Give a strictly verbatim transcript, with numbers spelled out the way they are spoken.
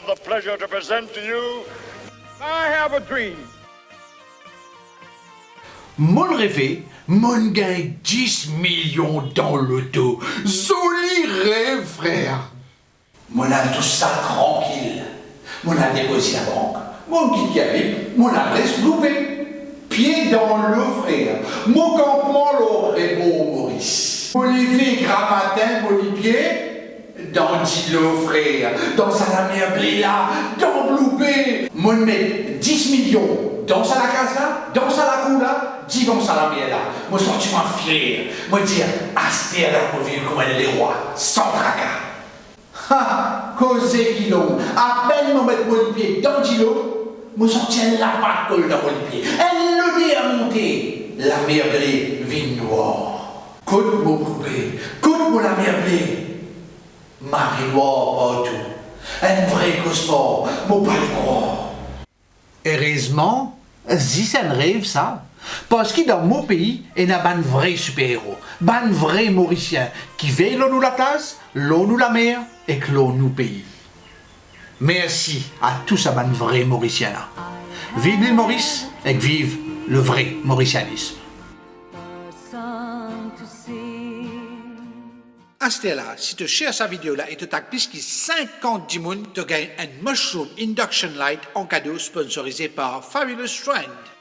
The pleasure to present to you. I have a dream. Mo'nn reve mo'nn gagn dis milion dan loto. Zoli rev, frer. Mo'nn al tous sa trankil. Mo'nn al depoz labank, mo'nn kit Kervik, mo'nn al res Blue Bay. Pie dan lo, frer. Mo kanpman lor rebor Moris. Mo leve gramatin, mo lipie dan dilo, frer, dan sa lamer ble la, dan Blue Bay. Mo'nn met dis milion dan sa lakaz la, dan sa lakour la, divan sa lamer la. Mo santi mwa fier. Mo dir, aster la mo viv kouma enn lerwa, san traka. Ha! Koze ki long, apenn mo met mo lipie dan dilo, mo santi enn lapat kol dan mo lipie. Enn loder monte, lamer ble vinn nwar. Kot mo Blue Bay, kot mo lamer ble? Mari nwar partou. Enn vre koshmar, mo pa le krwar. Erezman, zis enn rev sa, parski dan mo pei ena bann vre siper-ero, bann vre Morisien ki vey lor nou laplaz, lor nou lamer ek lor nou pei. Mersi a tou sa bann vre Morisien la. Viv Lil Moris ek viv le vre morisianism. Aster la, si to share sa video la e to tag plis ki sinkant dimoun, to gagn enn mushroom induction light an kado, sponsorize par Fabulous Friend.